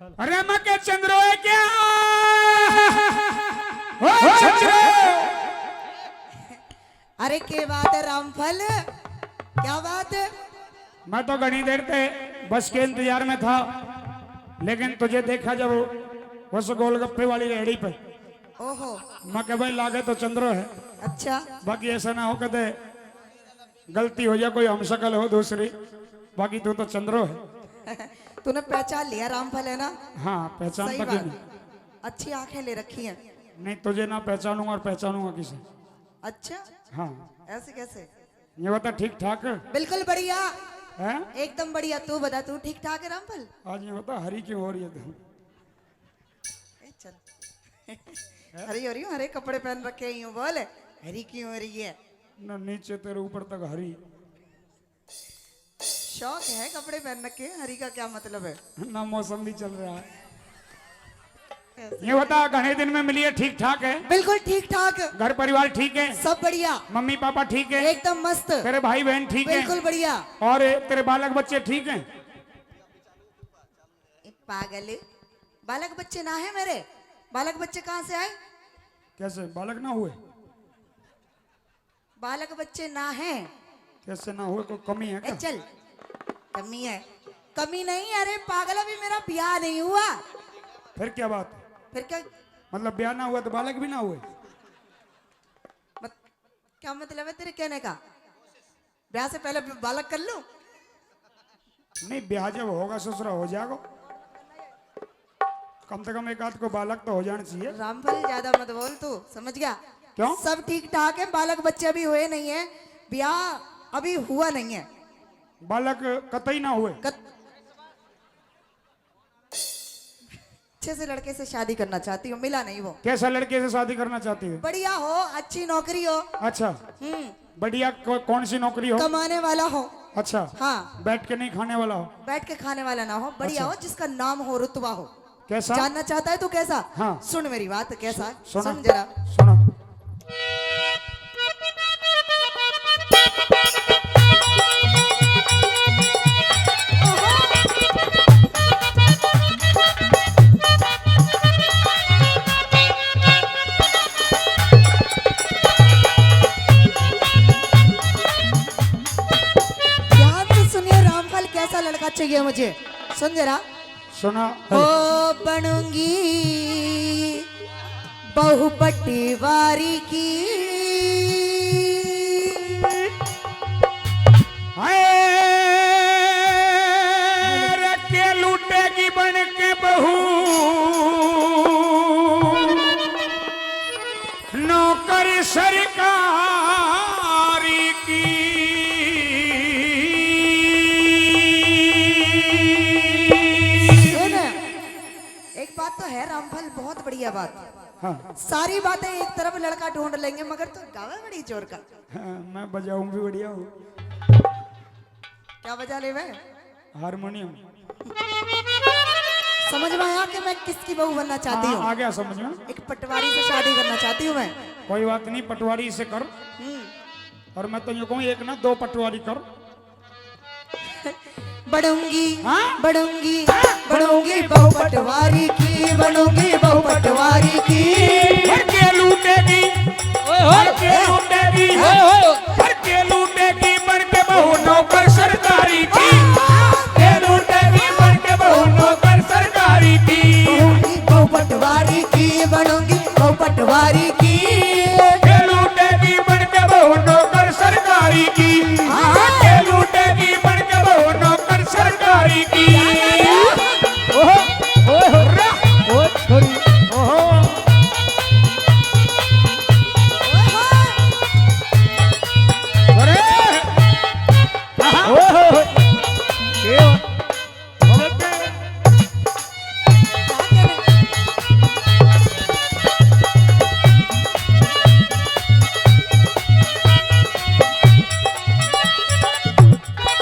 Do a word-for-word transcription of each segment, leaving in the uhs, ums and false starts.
अरे मैं के चंद्रो है क्या? ओ चंद्रो। अरे के बात है रामफल, क्या बात है? मैं तो घणी देर ते बस के इंतजार में था, लेकिन तुझे देखा जब उस गोलगप्पे वाली रेहड़ी पे। ओहो। मैं कह भाई लागे तो चंद्रो है। अच्छा। बाकी ऐसा ना हो कदे गलती हो जाए, कोई हमशक्ल हो दूसरी, बाकी तू तो चंद्रो है। तूने पहचान लिया रामफल, है ना? हाँ, पहचान सही तो बात। अच्छी आंखें ले रखी हैं। नहीं, तुझे ना पहचानूंगा और पहचानूंगा किसे? अच्छा। हाँ। ऐसे कैसे? ये बता, ठीक ठाक? बिल्कुल बढ़िया। हैं? एकदम बढ़िया। तू बता, तू ठीक ठाक है रामफल? आज ये बता, हरी क्यों हो रही है तू? ए, चल। हरी हो रही हूँ, हरे कपड़े पहन रखे ही हूँ, बोल, हरी क्यों हो रही है? ना नीचे तेरे ऊपर तक हरी। शौक है कपड़े पहन रखे, हरी का क्या मतलब है? ना मौसम भी चल रहा है। ऐसे ये बता, घने दिन में मिली है, ठीक ठाक है? बिल्कुल ठीक ठाक। घर परिवार ठीक है? सब बढ़िया। मम्मी पापा ठीक है? एकदम मस्त। तेरे भाई बहन ठीक है? बिल्कुल बढ़िया। और तेरे बालक बच्चे ठीक हैं? ए, पागल, बालक बच्चे ना है मेरे। बालक बच्चे कहाँ से आए? कैसे बालक ना हुए? बालक बच्चे ना हैं। कैसे ना हुए, कोई कमी है ए, क्या? चल, कमी है? कमी नहीं, अरे पागल, अभी मेरा ब्याह नहीं हुआ। फिर क्या बात? फिर क्या? मतलब ब्याह ना हुआ तो बालक भी ना हुए? मत-, क्या मतलब है तेरे कहने का? ब्याह से पहले बालक कर लूं? नहीं, ब्याह जब होगा ससुरा हो जाएगा, कम से कम एक आध को बालक तो हो जाना चाहिए। रामफल, ज्यादा मत बोल तू, समझ गया? क्यों? सब ठीक ठाक है, बालक बच्चे अभी हुए नहीं है, ब्याह अभी हुआ नहीं है। बालक कतई ना हुए। कत-, अच्छे से लड़के से शादी करना चाहती हूँ, मिला नहीं वो। कैसा लड़के से शादी करना चाहती है? बढ़िया हो, अच्छी नौकरी हो। अच्छा। हम्म। बढ़िया को-, कौन सी नौकरी हो? कमाने वाला हो। अच्छा। हाँ। बैठ के नहीं खाने वाला हो? बैठ के खाने वाला ना हो, बढ़िया अच्छा। हो, जिसका नाम हो, रुतबा हो। कैसा? जानना चाहता है तू कैसा? हाँ। सुन मेरी बात, कैसा? सु-, सुना। सुन जरा। सुना। ध्यान से सुनिए रामफल, कैसा लड़का चाहिए मुझे, सुन जरा। सुना। ओ बनूंगी बहू पटवारी की। हाय रे, के लूटेगी बन के बहू नौकर सरकारी की। सुन, एक बात तो है रामफल, बहुत बढ़िया बात। हाँ। सारी बातें एक तरफ लड़का ढूंढ लेंगे, मगर तू गावे बड़ी जोर का। हाँ, मैं बजाऊं भी बढ़िया हूँ। क्या बजा ले बे? हारमोनियम। समझ में आया कि मैं किसकी बहू बनना चाहती हाँ, हूँ? आ गया समझ में। एक पटवारी से शादी करना चाहती हूँ मैं। कोई बात नहीं, पटवारी से कर। हम्म। और मैं तो यूं कहूँ, एक ना दो पटवारी कर। बनूंगी, हाँ? बनूंगी, हाँ? बनूंगी बहू पटवारी की, बनूंगी बहू पटवारी की। भर के लूटेगी, ओए होए। भर के लूटेगी, ओए होए। भर के लूटेगी बन के बहू नौकर सरकारी की। के लूटेगी बन के बहू नौकर सरकारी की। बनूंगी बहू पटवारी की, बनूंगी बहू पटवारी की। के लूटेगी बन के बहू नौकर सरकारी की। हाँ। के लूटेगी बन के बहू नौकर सरकारी की। ओहो, ओए हो, ओए छोरी, ओहो। अरे, आहा। ओहो, ये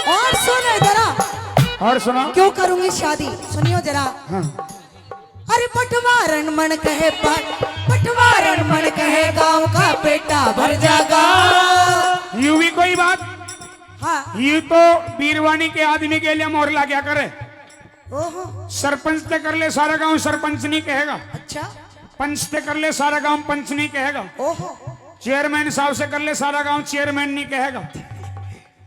और सुन जरा। और सुना। क्यों करूंगी शादी, सुनियो जरा। हाँ। अरे पटवारन मन कहे पट, पटवारन मन कहे गांव का पेटा भर जागा। यू भी कोई बात? हाँ। यू तो बीरवानी के आदमी के लिए मोहर लाग्या करे। ओहो। सरपंच ते कर ले सारा गांव सरपंच नहीं कहेगा। अच्छा। पंच ते कर ले सारा गांव पंच नहीं कहेगा। ओहो। चेयरमैन साहब से कर ले सारा गांव चेयरमैन नहीं कहेगा।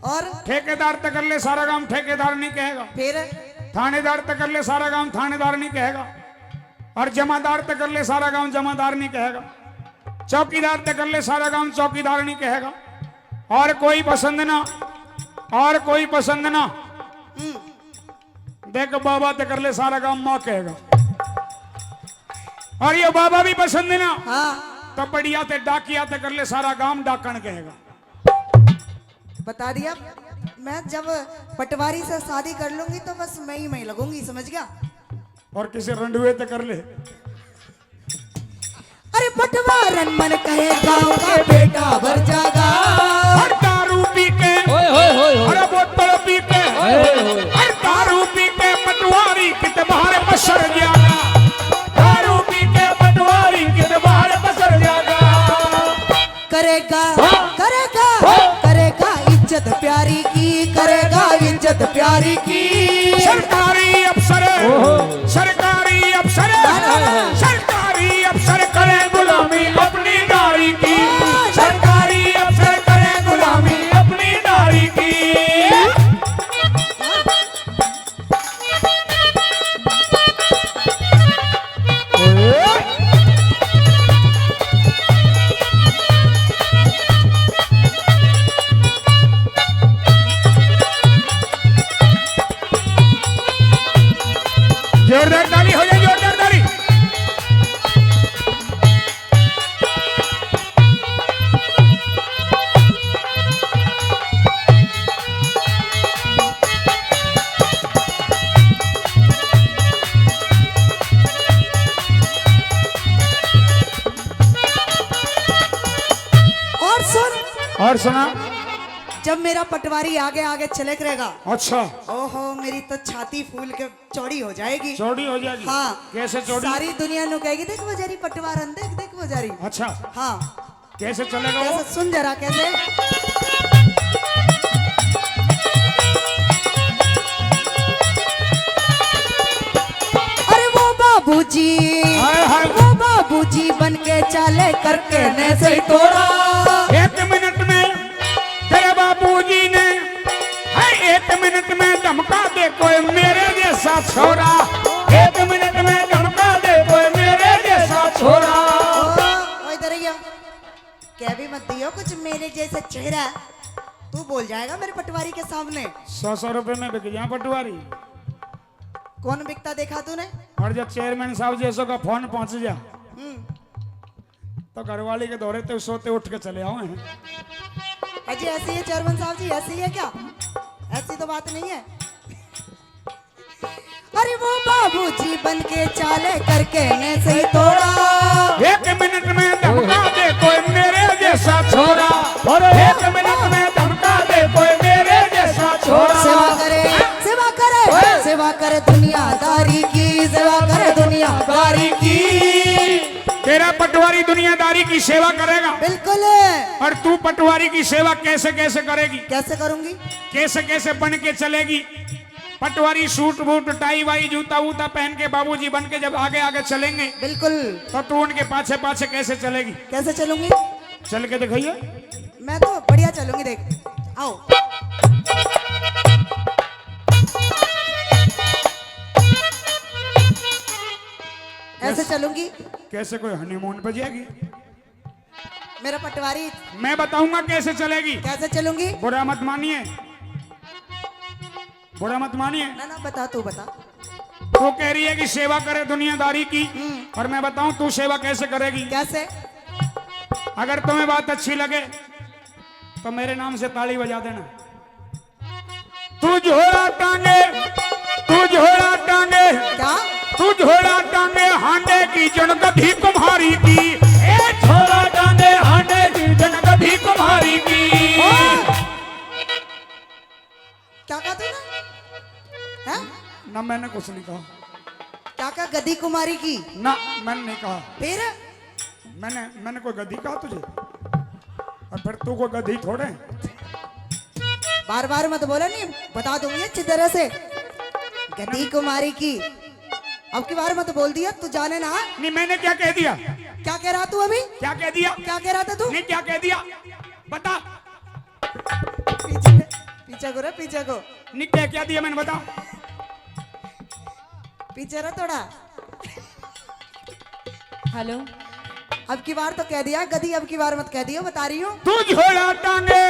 और? ठेकेदार ते कर ले सारा गांव ठेकेदार नहीं कहेगा। फिर? थानेदार ते कर ले सारा गांव थानेदार नहीं कहेगा। और जमादार ते कर ले सारा गांव जमादार नहीं कहेगा। चौकीदार ते कर ले सारा गांव चौकीदार नहीं कहेगा। और कोई पसंद ना, और कोई पसंद ना। हम्म। देख, बाबा ते कर ले सारा गांव माँ कहेगा। और ये बाबा भी पसंद ना, हाँ। तो बढ़िया ते डाकिया ते कर ले सारा गांव डाकण कहेगा। बता दिया, मैं जब पटवारी से शादी कर लूंगी तो बस मैं ही मैं लगूंगी, समझ गया? और किसी रंडुए ते कर ले। अरे पटवारन मन कहे गांव का बेटा भर जागा। हर दारू पी के, ओए होए होए होए। अरे बोतल पी के, ओए होए होए। हर दारू पी के पटवारी कित बाहर पसर जागा। दारू पी के पटवारी कित बाहर पसर जागा। करेगा, हाँ। करेगा, हाँ। करेगा इज्जत प्यारी की, करेगा इज्जत प्यारी की। सरकारी अफसर, ओहो। सरकारी अफसर, ना, ना, ना। सरकारी अफसर करे गुलामी अपनी नारी की। सरकारी अफसर करे गुलामी अपनी नारी की। जोरदार ताली हो जाए, जोरदार ताली। और सुन, और सुना। जब मेरा पटवारी आगे आगे चले करेगा, अच्छा। ओहो, मेरी तो छाती फूल के चौड़ी हो जाएगी। चौड़ी हो जाएगी? हाँ। कैसे चौड़ी? सारी दुनिया नु कहेगी, "देख वो जारी पटवारन, देख, देख वो जारी।" अच्छा। हाँ। कैसे चलेगा वो? कैसे? सुन जरा, कैसे? अरे वो बाबूजी, हाय, हाय। वो बाबूजी बन के चाले करके ने सही तोड़ा। एक मिनट में तेरे बाबूजी ने, है, एक मिनट में धमका दे कोई मेरे जैसा छोरा, एक मिनट में धमका दे कोई मेरे जैसा छोरा। ओ, ओ, इधर ही आ। कह भी मत दियो कुछ मेरे जैसा चेहरा, तू बोल जाएगा मेरे पटवारी के सामने। सौ सौ रुपए में बिक जा पटवारी। कौन बिकता देखा तूने? और जब चेयरमैन साहब जैसों का फोन पहुंच जा, हम्म। तो घरवाली के दौरे तो सोते उठ के चले आओ हैं। अजी ऐसी है चेयरमैन साहब जी, ऐसी है क्या? ऐसी तो बात नहीं है। अरे वो बाबूजी बन के चाले करके ने सही तोड़ा। एक मिनट में धमका दे कोई मेरे जैसा छोरा। अरे एक मिनट में धमका दे कोई मेरे जैसा छोरा। सेवा करे, सेवा करे, ओए। सेवा करे दुनियादारी की, सेवा करे दुनियादारी की। तेरा पटवारी दुनियादारी की सेवा करेगा। बिल्कुल। और तू पटवारी की सेवा कैसे कैसे करेगी? कैसे करूंगी? कैसे कैसे बन के चलेगी? पटवारी सूट बूट, टाई वाई, जूता वूता पहन के बाबूजी बन के जब आगे आगे चलेंगे, बिल्कुल। तो तू उनके पाछे पाछे कैसे चलेगी? कैसे चलूंगी? चल के दिखाइए। मैं तो बढ़िया चलूंगी, देख। आओ। ऐसे कैसे? चलूंगी। कैसे कोई हनीमून पे जाएगी? मेरा पटवारी। मैं बताऊंगा कैसे चलेगी। कैसे चलूंगी? बुरा मत मानिए, बुरा मत मानिए। ना, ना, बता, तू बता। वो कह रही है कि सेवा करे दुनियादारी की, हम्म। और मैं बताऊं तू सेवा कैसे करेगी। कैसे? अगर तुम्हें बात अच्छी लगे तो मेरे नाम से ताली बजा देना। तू झोला टांगे, तू झोला टांगे, क्या? तू झोला टांगे हांडे की जन गधी कुम्हारी की। ए झोला टांगे हांडे की जन गधी कुम्हारी की। ओ! क्या कहा तूने? हैं? ना, मैंने कुछ नहीं कहा। क्या कहा, गधी कुमारी की? ना, मैंने नहीं कहा। फिर? मैंने, मैंने कोई गधी कहा तुझे? और फिर तू कोई गधी थोड़े। बार बार मत बोलो, नहीं बता दूंगी अच्छी तरह से। गधी कुमारी की। अब की बार मत बोल दिया, तू जाने ना। नहीं, मैंने क्या कह दिया? क्या कह रहा तू अभी? क्या कह दिया? क्या कह रहा था तू? नहीं, क्या कह दिया? बता। पीछे, पीछे को रे, पीछे को। नहीं, क्या, क्या दिया मैंने, बता। पीछे रहा थोड़ा। हेलो। अब की बार तो कह दिया गधी, अब की बार मत कह दियो, बता रही हूँ। तू झोला टांगे,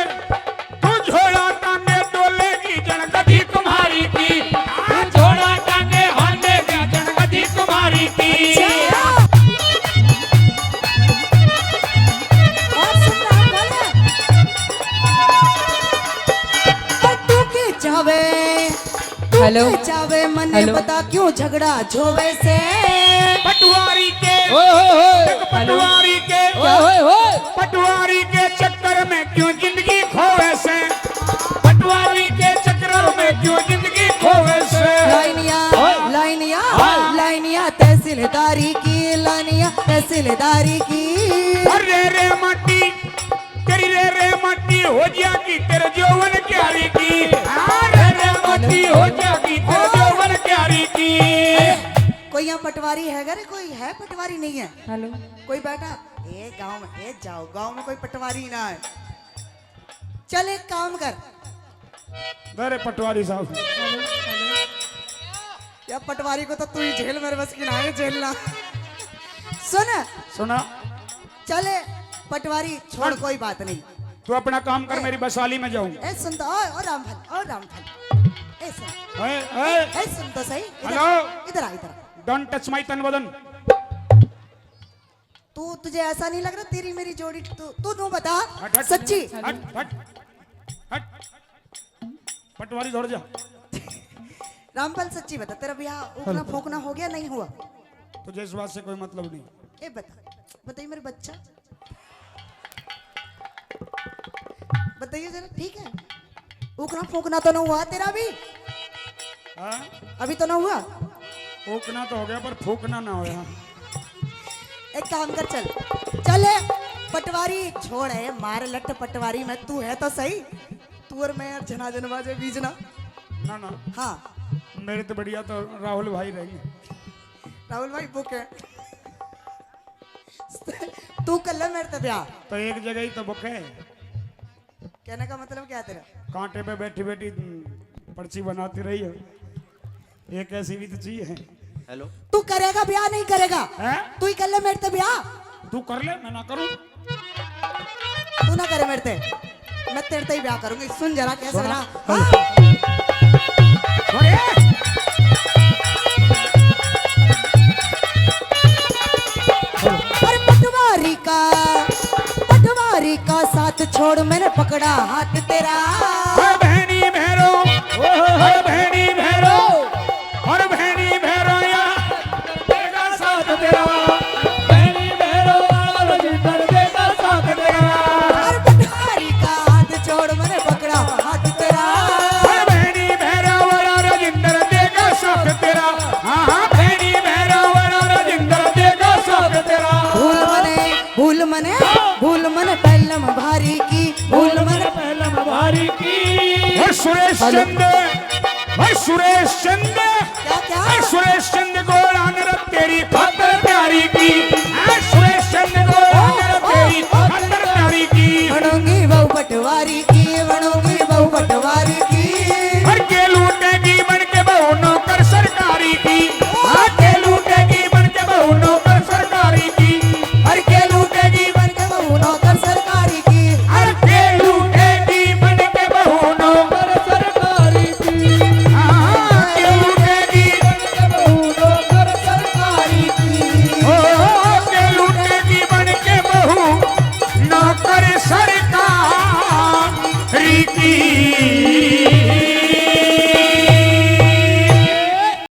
तू झोला टांगे, डोलेगी जन गधी तुम्हारी की। हाँ, झोला टांगे, हालेगी जन गधी तुम्हारी की। अच्छा। और सुन रहा हूँ, बोले। और तू के चावे, तू हेलो। के चावे मने हेलो। बता क्यों झगड़ा झोवे से। पटवारी के, ओए होए होए। देख पटवारी के, ओए होए होए। पटवारी के चक्कर में क्यों जिंदगी खोवे से। पटवारी के चक्कर में क्यों जिंदगी खोवे से। लाइनिया, ओए। लाइनिया, ओए। लाइनिया तहसीलदारी की, लाइनिया तहसीलदारी की। अरे रे माटी, तेरी रे रे माटी हो जाएगी तेरे जोवन क्यारी की। हाँ, रे रे माटी हो जाएगी तेरे जोवन क्यारी की। अरे, कोई यहाँ पटवारी है? अरे, कोई है पटवारी? नहीं है। हेलो। कोई बैठा? ए, गांव में, ए, जाओ, गांव में कोई पटवारी ना है। चल, एक काम कर। अरे पटवारी साहब। या पटवारी को तो तू ही झेल, मेरे बस की ना है झेलना। सुन। सुना। चले पटवारी, छोड़, सुन। कोई बात नहीं। तू अपना काम कर, ए, मेरी बसाली में जाऊं। ए सुन तो, ओ, ओ रामफल, ओ रामफल। ए सुन। ए, ए। ए सुन तो सही। इधर, हेलो। इधर आ, इधर आ। Don't touch my तन बदन। तू, तुझे ऐसा नहीं लग रहा तेरी मेरी जोड़ी? तू, तू, तू बता। हट, हट, सच्ची। हट, हट, हट। पटवारी दौड़ जा। रामपाल, सच्ची बता, तेरा ब्याह उकना फूकना हो गया, नहीं हुआ? तुझे इस बात से कोई मतलब नहीं। ए बता, बताइए मेरे बच्चा, बताइए जरा, ठीक है? उकना फूकना तो ना हुआ तेरा अभी? हाँ? अभी तो ना हुआ? उकना तो हो गया, पर फूकना ना होया। एक काम कर, चल, चल, पटवारी छोड़, है मार लट पटवारी में, तू है तो सही। तू और मैं यार झनाझन बाजे बीजना। ना, ना। हाँ। मेरे तो बढ़िया तो राहुल भाई रहेंगे। राहुल भाई book है। तू कर ले मेरे ते ब्याह। तो एक जगह ही तो book है। कहने का मतलब क्या है तेरा? कांटे पे बैठी बैठी पर्ची बनाती रही हो। एक ऐसी भी तो चीज है। हेलो। तू करेगा ब्याह, नहीं करेगा? हैं? तू ही कर ले मेरे ते ब्याह। तू कर ले, मैं ना करूं। तू ना करे मेरे ते, मैं तेरे ते ही ब्याह करूंगी। सुन जरा कैसे सुना। बना। हाँ। अरे! अरे पटवारी का, पटवारी का साथ छोड़, मैंने पकड़ा हाथ तेरा। अरे बहनी भैरो, अरे बहनी भैरो, अरे बहनी भैरो या। तेरा साथ तेरा, बहनी भैरो वाला रजिंदर देगा साथ तेरा। अरे पटवारी का हाथ छोड़, मैंने पकड़ा हाथ तेरा। अरे बहनी भैरो वाला रजिंदर देगा साथ तेरा। हाँ, हाँ, बहनी भैरो वाला रजिंदर देगा साथ तेरा। भूल मने, भूल मने, भूल मने पहलम भारी की, भूल मने पहलम भारी की। हे सुरेश चंद, हे सुरेश चंद, क्या, क्या? हे सुरेश चंद गोला नरत तेरी खातर प्यारी की। हे सुरेश चंद गोला नरत तेरी खातर प्यारी की। बनूंगी बहू पटवारी की, बनूंगी बहू पटवारी की। हर के लूटेगी बन के बहू नौकर सरकारी की। हर के लूटेगी बन के बहू नौकर सरकारी की। हर के लूटेगी बन के बहू नौकर सरकारी की। हर के लूटेगी बन के बहू नौकर सरकारी की। हाँ, के लूटेगी बन के बहू नौकर सरकारी की। ओ, के लूटेगी बन के बहू नौकर सरकारी की।